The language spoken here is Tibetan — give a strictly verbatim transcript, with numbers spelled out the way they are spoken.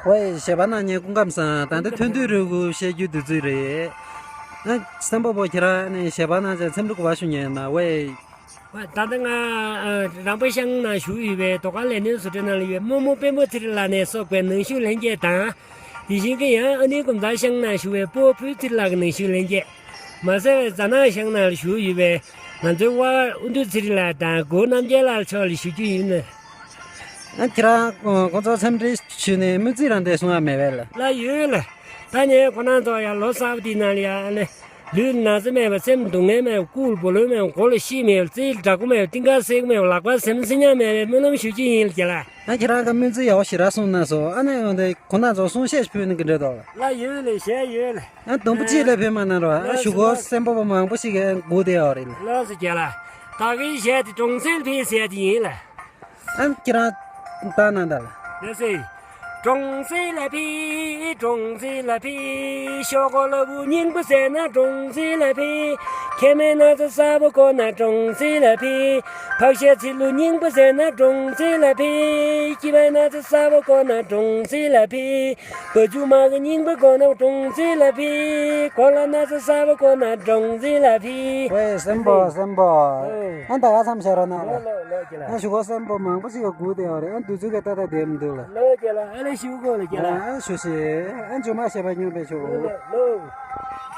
ཝེ། གཞས་པ་གནང་མཁན་སྐུ་ཁམས་བཟང་། ད་ལྟ་ཐུང་ཐུང་རེ་གུ་བཤད་རྒྱུ་དུས་ཚོད་རེད། ཨ། སེམས་པ་པོ་ཁྱེད་རང་ནས་གཞས་པ་གནང་ཆ་འཚམས་འདྲི་གོ་བ་ཞུ་ཉན་ན་ཝེ། ད་ལྟ་ང་རང་པ་ཤང་ནང་བཞུགས་ཡོད་པའི་རྡོ་དཀར་ལས་སྣོན་བཟོ་གྲྭའི་ནང་ལ་ཡོད་རྨོ་མོ་དཔལ་མོ་ཚེ་རིང་ལགས་ནས་གསོག་པའི་ནང་ཞུགས་ལྷན་སྐྱེས་དང་། དེ་བཞིན་གྱི་ཡང་ཨ་ནེ་གོམ་ཚང་ཤང་ནང་བཞུགས་པའི་སྤོ་བོ་ཕུན་ཚེ་རིང་ལགས་ཀྱི་ནང་ཞུགས་ལྷན་སྐྱེས། མ་ཟད་པའི་རྫ་ནག་ཤང་ནང་ལ་བཞུགས་ཡོད་པའི་ང་ཚོའི་དབར་དབུ་མདུ་ཚེ་རིང་ལགས་དང་གོ་རྣམ་རྒྱལ་ལགས་མཆོག་ལ་ཞུ་རྒྱུ་ཡིན། ཨ། ཁྱེད་རང་ཁོང་ཚོ་འཚམས་འདྲི་ཞུས་ནས་སྨོན་ཚིག་རང་འདྲ་གསུང་ཡ་མེད་པས་ལ། ལགས་ཡོད་ལགས། ད་ངས་ཁོ་རང་ཚོ་ཡང་ལོ་གསར་པ་འདི་ནང་ལ་ཡང་ཨ་ནི། ལུས་ན་ཚ་མེད་པ། སེམས་སྡུག་བསྔལ་མེད་པ། སྐུ་ལ་སྦོ་ལོང་མེད་པ། མགོ་ལ་གཤིས་མེད་པ། རྩེ་ལ་འདྲ་སྐུ་མེད་པ། རྟིང་ཁ་སེག་མེད་པ། ལག་པ་ཟེམ་སི་ཉག་མེད་པའི་སྨོན་ལམ་ཞུ་རྒྱུ་ཡིན་ལགས་ལགས། ཨ། ཁྱེད་རང་གི་སྨོན་ཚིག་ཡག་པོ་ཞེ་དྲག་གསུངས་གནང་སོང་། ཨ་ནི་འོན་ཏེ་ཁོང་རྣམ་ཚོ་གསུང་བཤད་ཕུལ་ནི་གི་འདྲ་འདུག་ལགས། ལགས་ཡོད་ལགས། བཤད་ཡོད་ལགས། ཨ། དུམ་བུ་གཅིག་ལ་ཕེབས་མ་གནང་རོགས། ཨ། ཞུ་སྒོ་གསན་པ་པོ་མང་པོ་ཞིག་གིས་སྒུག་བསྡད་ཡོད་རེད་ལགས། ལགས་སོ་ལགས་ལགས། ད་གིན་གཞས་དེ་གྲོང་གསེབ་ཕེབས་ཟེར་ཡ་དེ་ཡིན་ལགས། ཨ། ཁྱེད་རང་བཏང་གནང་དང་ལགས། ལགས་སེ། གྲོང་གསེབ་ལ་ཕེབས། གྲོང་གསེབ་ལ་ཕེབས། ཤོག་གུ་ལ་བུ་སྙིང་པོ་ཟས་ན་གྲོང་གསེབ་ལ་ཕེབས། མཁལ་མའི་ན་ཚ་གསར་པ་བཀོག་ན་གྲོང་གསེབ་ལ་ཕེབས། ཕག་ཤ་ཚི་ལུ་སྙིང་པོ་ཟས་ན་གྲོང་གསེབ་ལ་ཕེབས། སྐྱི་པའི་ན་ཚ་གསར་པ་བཀོག་ན་གྲོང་གསེབ་ལ་ཕེབས། བ་ཕྱུགས་མ་གི་སྙིང་པོ་བཀོག་ན་གྲོང་གསེབ་ལ་ཕེབས། གོ་ལ་ན་ཚ་གསར་པ་བཀོག་ན་གྲོང་གསེབ་ལ་ཕེབས། ཝེ། གསན་པ་པོ། གསན་པ་པོ། ཨོ། ཨ། ད་ག་མཚམས་བཞག་རོགས་གནང་ལགས། ལགས་ལགས་ལགས་ལགས། ཨ། ཞུ་སྒོ་གསན་པ་པོ་མང་པོ་ཞིག་གིས་སྒུག་བསྡད་ཡོད་རེད། ཨ། དུས་ཚོད་ཀྱང་ཏག་ཏག་བསྡད་མི་འདུག་ལགས། ལགས་ལགས་ལགས། ཨ་ནི་ཞུ་སྒོ་ལགས་ལགས། ཨ། ཞུ་ཞིག་ཨ། མཇུག་མ་གཞས་པ་སྙོམས་པའི་ཞུ། ལགས་ལགས་ལགས།